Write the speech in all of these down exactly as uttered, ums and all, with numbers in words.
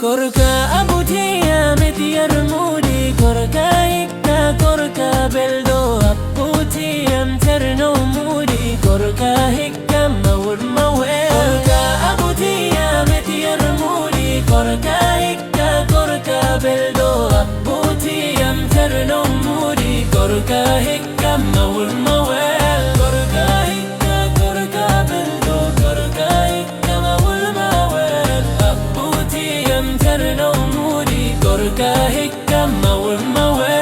Gorka abutiya metiyar mudi, gorka hikka, gorka beldo abutiyam terno mudi, gorka hikka mawul mawe. Gorka abutiya metiyar mudi, gorka hikka, gorka beldo abutiyam terno mudi, gorka hikka mawul mawe. Gorka hikka, gorka beldo, gorka hikka mawul mawe. Abutiyam terno mudi, gorka hikka mawul mawe.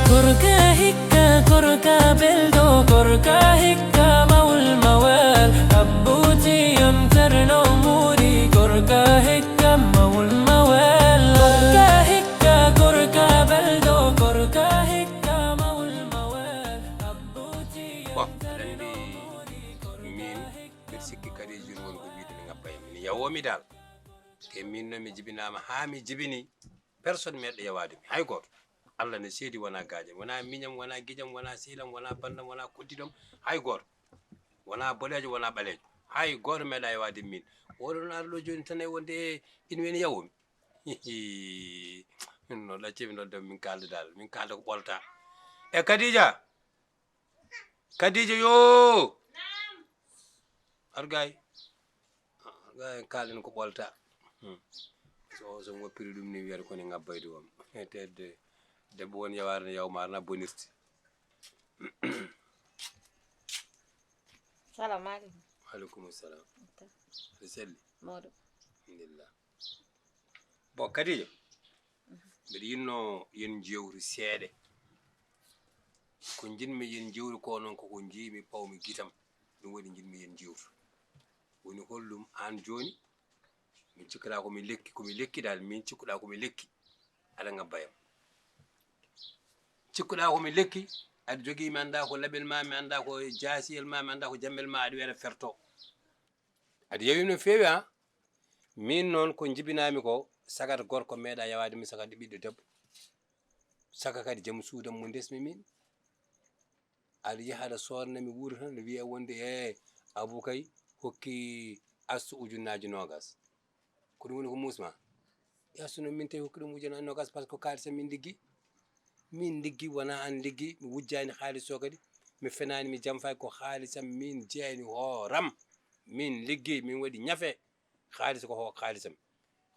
Gorka hikka, gorka beldo, gorka hikka mawul mawe. Abutiyam terno mudi, gorka hikka mawul mawe. Gorka hikka, gorka beldo, gorka hikka mawul mawe. Abutiyam terno mudi, gorka hikka. Mbeɗa sikki kadi joni won ko wiide ne ngabba e am. Ina yawoomi dal. Te min noon mi jibinaama haa mi jibini. Personne meeɗa yawaade mi. Hay gooto. Allah ne seedi wonaa gaaƴam. Wonaa miñam, wonaa gijam, wonaa sehlam, wonaa banndam, wonaa koddiɗam. Hay gooto. Wonaa boɗeejo, wonaa ɓaleejo. Hay gooto meeɗa yawaade min. Oɗo noon ara ɗo jooni tan e wonde ina wiyani yawoomi. Min noon ɗaccee mi noon min kaalda dal. Min kaalda ko ɓolta. E Kadija. Kadija yoo. Ar gay. Ar gay en kaalen ko ɓolta. Hmm. So, so woppiri ɗum ni wiyata ko ne ngabbayde won. Tedde debbo won yawaare ne yawmaare na bonirti. Salamu aleykum. Wa aleykum salam. Aɗa selli? Mawɗo. Alhamdulillah. Bon, Kadija, mbeɗa yinno yen jewtu seeɗa. Ko njiɗmi yen jewtu ko noon koko njiimi pawmi gitam. Ɗum waɗi njiɗmi yen jewtu. Woni hollum aan jooni? Min cikkaɗaa ko mi lekki, ko mi lekki dal, min cikkuɗaa ko mi lekki. Aɗa ngabba yam. Cikkuɗaa ko mi lekki, aɗa jogii mi anndaa ko laɓel ma, mi anndaa ko jaasiyel ma, mi anndaa ko jammel ma, aɗa wiyata ferto. Aɗa yewi no feewi, ha? Min noon ko njibinaami ko, sagat gorko meeɗa yawaade mi, sagat ɓiɗɗo debbo. Saka kadi jam suudam mo ndesmi min. Aɗa yaha aɗa soodna mi wuuro tan, no wiya wonde, e Abou kay hokki Astou ujunnaaji noogas. Ko ɗum woni ko muusma? E Astou noon min tawi hokki ɗum ujunnaaji noogas, par ce que ko kaalis am min liggi. Min liggi, wonaa aan liggi, mi wujjaani haalis o kadi. Mi fenaani, mi jamfaaki, ko haalis am min jeyani hooram. Min liggi, min waɗi ñafe. Haalis ko ho-, haalis am.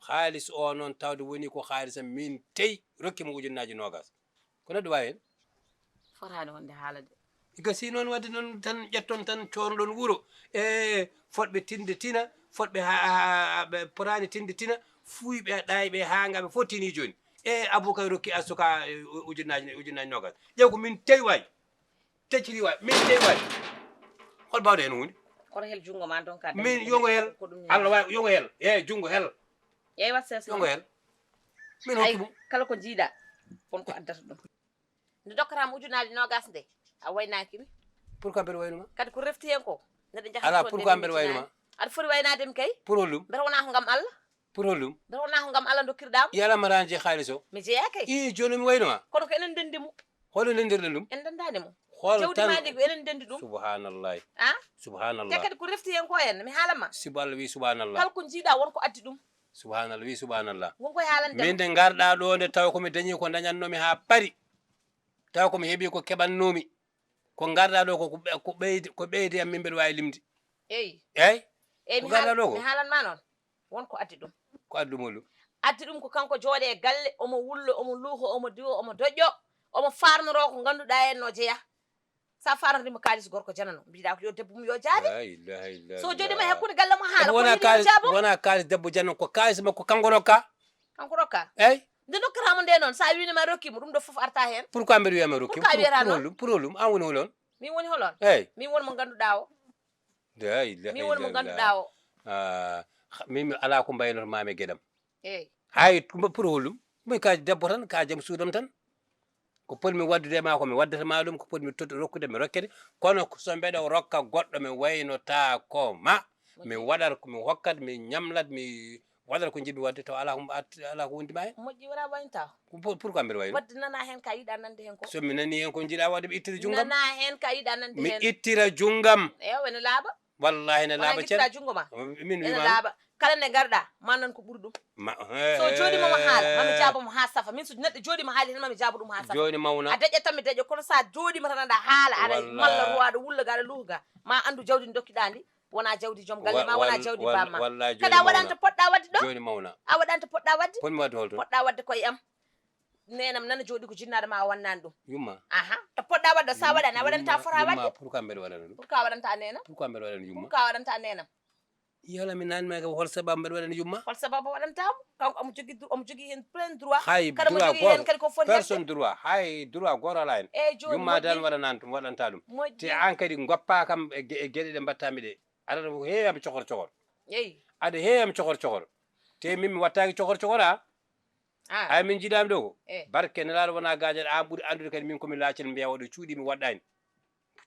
Haalis o noon tawde woni ko haalis am, min tey rokki mo ujunnaaji noogas. Ko neɗɗo waawi heen? Fotaani wonde haala de. Gasi noon wadde noon tan ƴetton tan coornoɗon wuro. E fotɓe tinde tina, fotɓe ha, ha, ha, ɓe potaani tinde tina, fuuyɓe ɗaayɓe haa ngaɓe fof tini jooni. E Abou kay rokki Astou ka, e, u-, ujunnaaji, ujunnaaji noogas. Ƴeew ko min tey waay. Tecciri waay, min tey waay. Hol baawɗo heen huunde? Kono hel junngo ma donka. Min yongo hel. Ko ɗum Allah waay, yongo hel. E junngo hel. Ƴeewa ses. Yongo hel. Min hokki ɗum. Kala ko jiiɗa, won ko addata ɗum. Nde dokkataama ujunnaaji noogas nde, a waynaaki mi. Pourquoi mbeɗa waynuma? Kadi ko refti heen ko, neɗɗo jaha. Alaa, pourquoi mbeɗa waynuma? Aɗa foti waynaade mi kay. Pour holɗum? Mbete wonaa ko ngam Allah? Pour holɗum? Mbete wonaa ko ngam Allah ndokkirɗaa mo? Yala maraani je haalis o? Mi jeyaa kay. I, jooni mi waynuma? Kono ko enen ndenndi mo. Holo ndenndirɗen ɗum? En ndenndaani mo. Holo jawdi tan ma ndi ko enen ndenndi ɗum. Subhanallah. A? Subhanallah. Te kadi ko refti heen ko en, mi haala ma. Sibu Allah wi subhanallah. Kala ko jiiɗa won ko addi ɗum. Subhanallah, wi subhanallah. Won koye haalande. Min nde ngarɗaa ɗo nde taw ko mi dañi ko dañatnomi haa pari. Taw ko mi heɓi ko keɓannomi. Ko ngarɗaa ɗo ko, ko ɓe-, ko ɓeydi, ko ɓeydi am min mbeɗa waawi limde. Eyi. Eyi? Eyi, ko mi ngarɗaa haal-, ɗo ko? Mi haalan ma noon. Won ko addi ɗum. Ko addi ɗum hol ɗum? Addi ɗum ko kanko jooɗe e galle, omo wullo, omo luuho, omo diwo, omo doƴƴo, omo faarnoroo ko ngannduɗaa en no jeya. Sa faarnoriima kaalis gorko janano, mbiɗa ko yo debbo mum yo jaade. La ilaha illallah. So jooɗiima e hakkunde galle mo haala, ko wona yiɗi yo kaalis, jaabo? Wona kaalis debbo janano, ko kaalis makko kanko rokka. Kanko rokka? Eyi. Nde nokkata mo nde noon, sa wiino ma rokki mo, ɗum ɗo fof arta heen. Pourquoi mbeɗa wiya ma rokki? Pourquoi wiyata noon? Pour holɗum, pour holɗum, an woni holon? Min woni holon? Eyi. Min woni mo ngannduɗaa o. La ilaha illallah. Min woni mo ngannduɗaa o. Ah, ha-, min mi alaa ko mbaynoto maami e geɗam. Eyi. Hay, ɗum pour holɗum? Min ka debbo tan, ka jom suudam tan. Ko potmi waddude ma ko mi waddata ma ɗum, ko potmi tottu rokkude mi rokkete. Kono ko so mbeɗa rokka goɗɗo mi waynotaako ma. Mi waɗat ko mi hokkat, mi ñamlat, mi Waɗata ko njiɗmi waɗde, taw alaa ko, alaa ko wondi ma heen. Moƴƴi, wona waynta. Ko pour-, pourquoi mbeɗa wayno? Waɗde nana heen ka yiɗa nande heen ko. So mi nani heen ko njiɗa waɗde, mi ittira junngam. Nana heen ka yiɗa nande heen. Mi ittira junngam. Eyo, ene laaɓa. Wallahi ene laaɓa. Wona ngitta jungo ma. Min ene laaɓa. Kala nde ngarɗa, ma nan ko ɓuri ɗum. Ma, so jooɗiima mo haala, ma mi jaabo mo haa safa. Min so neɗɗo jooɗiima haali tan, ma mi jaabo ɗum haa safa. Jooni mawna. A deƴƴat tan mi deƴƴo, kono so a jooɗiima tan aɗa haala, aɗa malla ruwa, aɗa wulla ga, aɗa luuha ga, ma anndu jawdi ndi ndokkiɗaa ndi, wona jawdi joom galle ma, wona jawdi bamma. Kadi a waɗanta poɗɗa waɗde ɗo. Jooni mawna. A waɗanta poɗɗa waɗde. Potmi waɗde holto? Poɗɗa waɗde koye am. Neenam nana jooɗi ko jinnaaɗo ma o wannaani ɗum. Yumma. Aha. To poɗɗa waɗde, so a waɗaani, a waɗanta fora waɗde. Yumma, pourquoi mbeɗa waɗana ɗum? Pourquoi waɗanta neenam? Pourquoi mbeɗa waɗana yumma? Pourquoi waɗanta neenam? Yala mi nani ma ko hol sababu mbeɗa waɗana yumma? Hol sababu waɗanta mo? Kanko omo jogii dro-, omo jogii heen plein droit. Hay droit gooto. Kadi mo jogii heen kadi ko foti personne droit. Hay droit gooto alaa heen. Eeyi, jooni yumma tan waɗanani ɗum, waɗanta ɗum. Moƴƴi. Te aan kadi goppa kam e ge-, e geɗe ɗe mbaɗtaa mi ɗe. Aɗa heewi am cohor cohor. Eeyi. Aɗa heewi am cohor cohor. Te min mi wattaaki cohor cohor a. Ah. Ay, min njiɗaami ɗo ko. Eh. Barke nelaaɗo wonaa gaajaɗo, aan ɓuri anndude kadi min ko mi laacel mbiya waɗo cuuɗi mi waɗɗaani.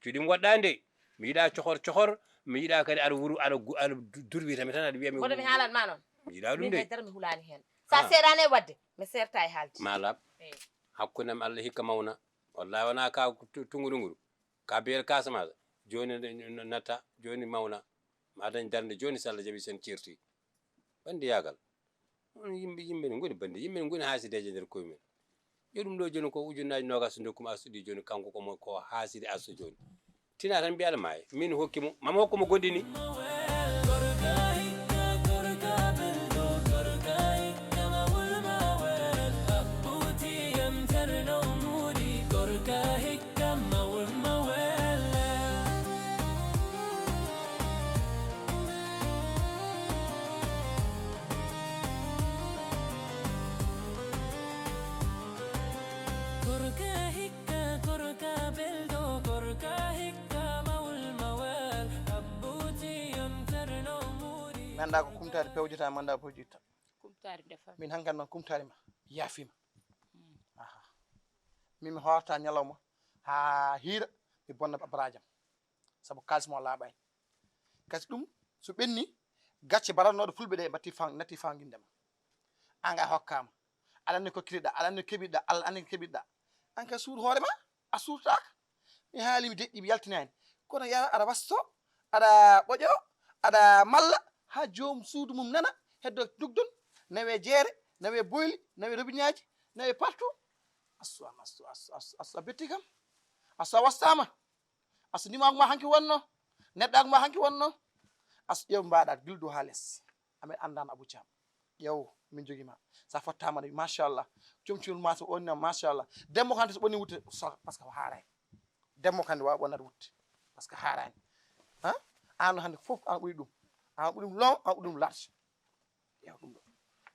Cuuɗi mi waɗɗaani de. Mi yiɗaa cohor cohor, mi yiɗaa kadi aɗa wuru, aɗa gu-, aɗa du-, durwita mi tan, aɗa wiya mi. Mboɗo mi haalan ma noon. Mi yiɗaa ɗum de. Min haydara mi hulaani heen. Sa seeraani e waɗde, mi seerta e haalde. Ma laaɓ. Eh. Hakkunde am Allah hikka mawna. Wallahi wonaa ka tu-, tungu ɗunguru. Ka biyel Casamance. Jooni n-, n-, natta, jooni mawna. Ma dañ darnde jooni so Allah jaɓi sen ceerti. Banndiraagal. Onon yimɓe, yimɓe ne ngoni bannde, yimɓe ne ngoni haasideeje nder koye mum. Yo ɗum ɗo jooni ko ujunnaaji noogaas ndokkumi Arsu ɗi jooni, kanko ko mo, ko haasidi Arsu jooni. Tina tan mbiyaɗa maayi, min hokki mo, mami hokku mo goɗɗi ni. Gorka hikka, gorka belɗo, gorka hikka mawul mawal, abbuti yam terno muuri. Mi anndaa ko kumtaari pewjata, mi anndaa ko pewjitta. Kumtaari ndefa. Min hankadi noon kumtaari ma, yaafiima. Mm. Aha. Min mi hoorta ñalawma haa hiira, mi bonna barajam. Sabu kaalis mo laaɓaani. Kasi ɗum, so ɓenni, gacce baratnooɗo fulɓe ɗe mbatti fan-, natti fanginde ma. An ga hokkaama. Aɗa anndi ko keɓiɗa, aɗa anndi ko keɓiɗa, Allah anndi ko keɓiɗa. An ka suur hoore ma, a suurtaaka. Mi haali, mi deƴƴi, mi yaltinaani. Kono yara aɗa wasto, aɗa ɓoƴo, aɗa malla, haa joom suudu mum nana, heddo dugdon, nawe jeere, nawe boyli, nawe robiñaaji, nawe partout. Astu am, astu, astu, astu, astu, a betti kam. Astu a wastaama. Astu nimaagu ma hanki wonno. Neɗɗaagu ma hanki wonno. Astu ƴeew mbaɗa gildu haa les. Amen anndaano Abou Thiam. Ƴeew, min jogii ma. Sa fottaama de, machallah. Comcol ma so ɓonni, machallah. Dembo kan so ɓonni wutte, so, parce que haaraani. Dembo kan waawa ɓonnat wutte. Parce que haaraani. Ha? Aan hannde fof, aan ɓuri ɗum. Aan ɓuri ɗum long, aan ɓuri ɗum large. Ƴeew ɗum ɗo.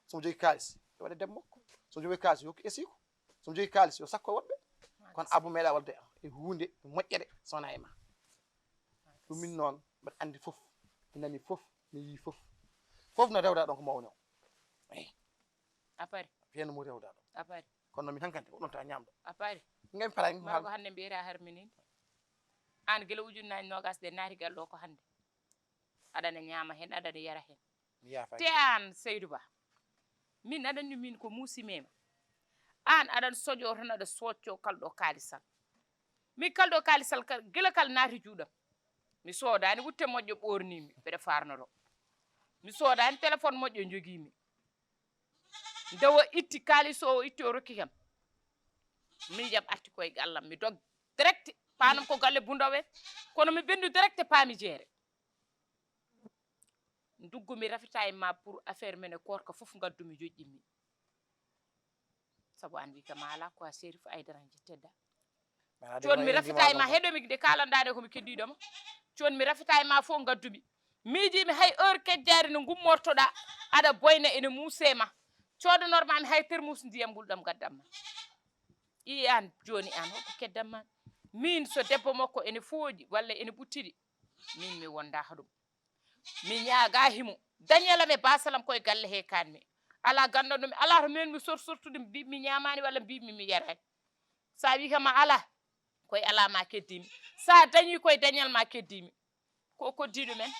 So mo jogii kaalis, yo waɗe debbo makko. So mo jogii kaalis, yo hokku esiiko. So mo jogii kaalis, yo sakko e woɗɓe. Kono Abou meeɗa waɗde e huunde moƴƴere so wonaa e ma. Ɗum min noon, mbeɗa anndi fof. Mi nani fof, mi yii fof. Fof no rewda ɗon ko mawni o. Eyi. A pari. Fiyan mo rewda ɗon. A pari. Kono min hankante, ko ɗon ta ñaamɗo. A pari. Ngam mi paraa, ngam mara ko hannde mbiyata harmininde. Aan gila ujunnaaji noogaas ɗe naati gal ɗo ko hannde. Aɗana ñaama heen, aɗana yara heen. Mi yaafaaki. Te aan, Seydou Ba, min aɗa anndi min ko muusi mema. Aan aɗan soƴo tan aɗa soocco kalɗo kaalisal. Mi kalɗo kaalisal ka-, gila kal naati juuɗam. Mi soodaani wutte moƴƴo ɓoornimi, mbeɗa faarnoto. Mi soodaani téléphone moƴƴo njogimi. Nde o itti kaalis o, o itti o rokki kam. Min jam arti koye gallam, mi dog direct. Paanam ko galle Bundowe. Kono mi ɓendu direct, paami jeere. Nduggu mi rafita e ma pour affaire mene koorka fof ngaddu mi joƴƴinmi. Sabu an wi kam ala ko a Serif Aydara njettedda. Coon mi rafita e ma, heɗo mi de kalandaade ko mi keddiɗo ma. Coon mi rafita e ma fof ngaddu mi. Miiji mi hay heure kejjaari no ngummortoɗa, aɗa boyna ene muuse ma. Coodanorma mi hay termus ndiyam ngulɗam ngaddam ma. Ii an jooni an holko keddam ma? Min so debbo makko ene fooƴi walla ene ɓuttidi, min mi wonda haɗum. Mi ñaaga himo. Dañelam e basalam koye galle he kanmi. Ala gandanɗo mi, ala to men mi sor sortude mbi mi ñaamani walla mbi mi mi yarani. Sa wi kam a ala, koye ala ma keddimi. Sa dañi koye dañal ma keddimi. Ko koddiɗo men.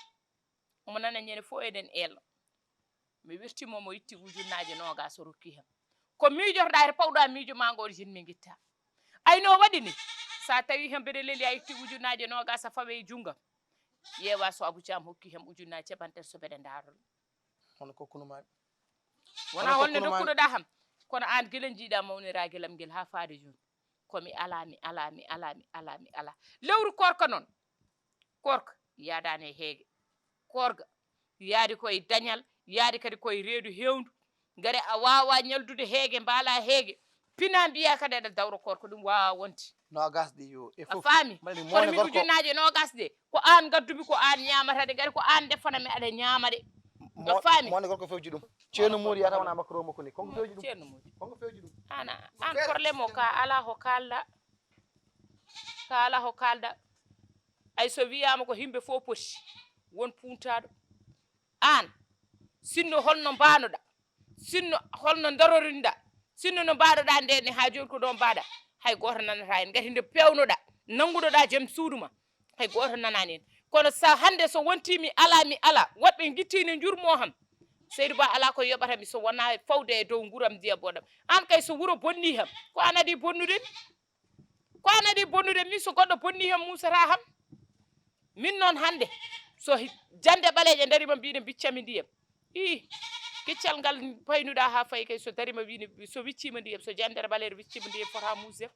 Omo nana ñande fof eɗen eelno. Mi wirti mo, mo itti ujunnaaje noogas o rokki hem. Ko miijotoɗaa heen pawɗaa miijo maa ngo, oto jin mi ngitta. Ay no waɗi ni? So a tawi heen mbeɗa leli a itti ujunnaaje noogas a fawe e junngam. Ƴeewa so Abou Thiam hokki hem ujunnaaje capanɗe tati so mbeɗa ndaarol. Hono kokkuno maa. Wona holno ndokkunoɗaa ham. Kono aan gila njiiɗaa mawniragel am ngel haa faade jooni. Ko mi alaa, mi alaa, mi alaa, mi alaa, mi alaa. Lewru koorka noon. Koorka yaadaani e heege. Koorka yaadi koye dañal, yaadi kadi koye reedu heewndu. Ngare a waawaa ñaldude heege, mbaalaa heege. Pinaa mbiyaa kadi aɗa dawra koorka, ɗum waawaa wonde. Noogas ɗi yo e A fof. Faami? Mbaɗa ni Kono moone mi gorko. Ujunnaaje noogas ɗe, ko aan ngaddumi, ko aan ñaamata ɗe. Ngari ko aan ndefana mi, aɗa ñaama ɗe. Mo- A faami? Moone gorko fewji ɗum. Ceerno Moodi yata wona makko ɗo makko ni. Konko fewji ɗum. Ceerno Moodi. Konko fewji ɗum. Aan, aan problème o ka alaa ko kaalɗaa. Ka alaa ko kaalɗaa. Ay so wiyaama ko yimɓe fof poti. Won puuntaaɗo. Aan, sinno holno mbaanoɗaa, sinno holno ndarorinɗaa, sinno no mbaɗoɗaa nde ne haa jooni ko ɗo mbaɗa, hay gooto nanata heen. Ngati nde peewnoɗaa, nanngunoɗaa jam suudu ma, hay gooto nanaani heen. Kono so hannde so wontii mi alaa, mi alaa, woɗɓe ngittii ne njurmoo ham. Seydi Ba alaa ko yoɓata mi so wonaa fawde e dow nguuram ndiyam boɗam. Aan kay so wuro bonnii ham, ko aan adii bonnude mi. Ko aan adii bonnude mi, so goɗɗo bonnii ham muusataa ham. Min noon hannde, so hi- jannde ɓaleeje ndariima mbiɗa biccami ndiyam. Ii, kiccal ngal paynuɗaa haa fayi kay so dariima wiini, so wicciima ndiyam, so jannde ɓaleere wicciima ndiyam fota muusde.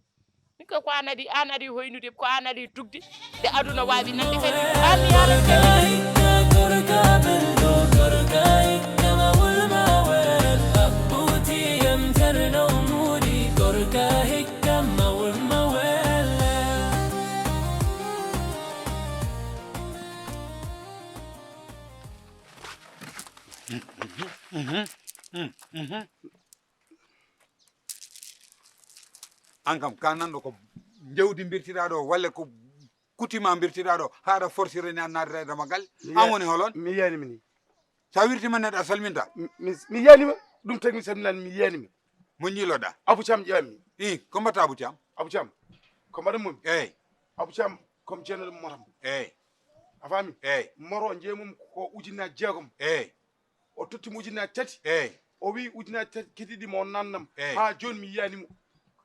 Min ko, ko aan adii, aan adii hoynude, ko aan adii tugde. Nde aduna waawi nande kadi, aan mi yaalan kadi. Aan kam, ka nanɗo ko jawdi mbirtiɗaa ɗo, walla ko kuti ma mbirtiɗaa ɗo, haa aɗa forcirani a naatata e damagal? Aan woni holon? Mi yiyaani mi ni. So a wirtiima neɗɗo, a salminta? Mi, mi, mi yiyaani ma. Ɗum tagi mi salminaani, mi yiyaani ma. Mo ñiiloɗaa? Abou Thiam ƴeewammi. Ii, ko mbaɗta Abou Thiam? Abou Thiam, ko mbaɗa mum? Eey. Abou Thiam, ko mi jeenooɗo motam. Eey. A faami? Eey. Moro njeemum ko ujunnaaji jeegom. Eey. O totti mo ujunnaaji tati. Eey. O wi ujunnaaji tati keddiiɗi mo nannam. Eey. Haa jooni mi yiyaani mo.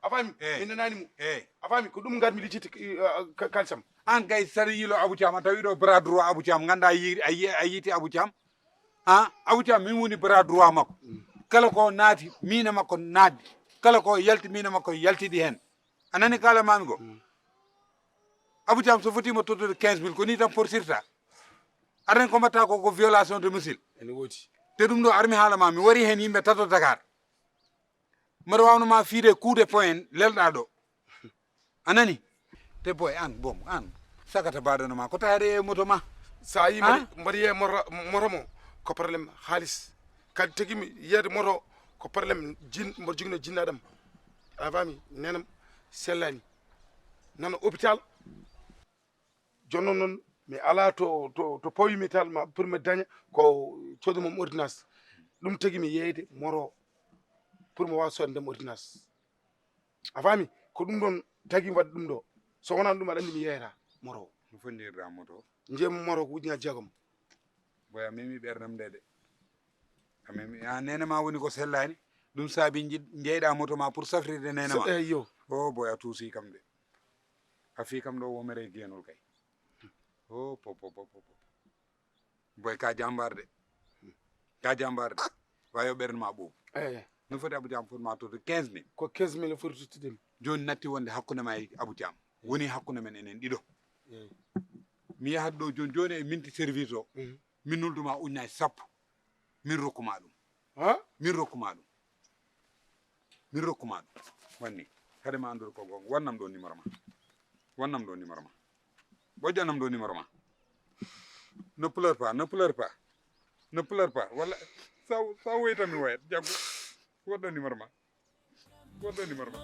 A faami? Eey. Mi nanaani mo. Eey. A faami? Ko ɗum ngar mi lijjiti, eh, ka- kalisam. Aan kay, saɗa yiilo Abou Thiam, a tawi ɗo bras droit Abou Thiam, nganndaa yi- a yi- a yiiti Abou Thiam? Ah, Abou Thiam, min woni bras droit makko. Kala ko naati, miina makko naatdi. Kala ko yalti, miina makko yaltidi heen. A nani kaala maami ko? Abou Thiam, so fotiima tottude quinze mille, ko ni tan porsirta. Aɗa nani ko mbaɗta ko, ko violation de missile. Ene woodi. Te ɗum ɗo armi haala ma, mi wari heen yimɓe tato Dakar. Mbaɗa waawno ma fiide coup de poing lelɗa ɗo. A nani? Te boy, aan, boom, aan. Sakata baɗono ma, ko taade e moto ma? So a yii mbaɗi, mbaɗi e moto, moto mo, ko problème haalis. Kadi tigi mi yiyaade moto, ko problème jin, mboɗo jogino jinnaɗam. A faami? Nenam sellaani. Nana hôpital. Jooni noon, noon, mi alaa to, to, to pawimi tal ma, pour mi daña ko coodu mum ordonnance. Ɗum tagi mi yeeyde moto pour mi waawa soodde ndem ordonnance. A faami? Ko ɗum ɗoon tagi mi waɗa ɗum ɗo. So wonaa ɗum, aɗa anndi mi yeeyata moto. No fonndirɗa moto? Njeeymi moto ko ujunnaaji jeegom. Boy, a memi ɓernam nde de. A memi, a neene ma woni ko sellaani. Ɗum saabi nji- njeyɗa moto ma pour safrirde neene ma. Eey, yo. O boy, a tuusi kam de. A fii kam ɗo womere geenol kay. O po po po po po. Boy, ka jambar de. Ka jambar de. Wa yo ɓernde ma ɓoobu. Eey. No foti Abou Thiam foti ma tottude quinze mille. Ko quinze mille foti tottude mi. Jooni natti wonde hakkunde ma e Abou Thiam. Woni hakkunde men enen ɗiɗo. Eey. Mi yahat ɗo jooni jooni e minti service o. Mhm. Min nuldu ma ujunnaaji sappo. Min rokku ma ɗum. Ha? Min rokku ma ɗum. Min rokku ma ɗum. Wanni. Hade ma anndude ko goonga. Wannam ɗo numéro ma. Wannam ɗo numéro ma. Ɓoƴƴanam ɗo numéro ma. Ne pleure pas, ne pleure pas. Ne pleure pas. Walla sa, sa woytan mi woyat. Jaggu. Woɗɗo numéro ma. Woɗɗo numéro ma.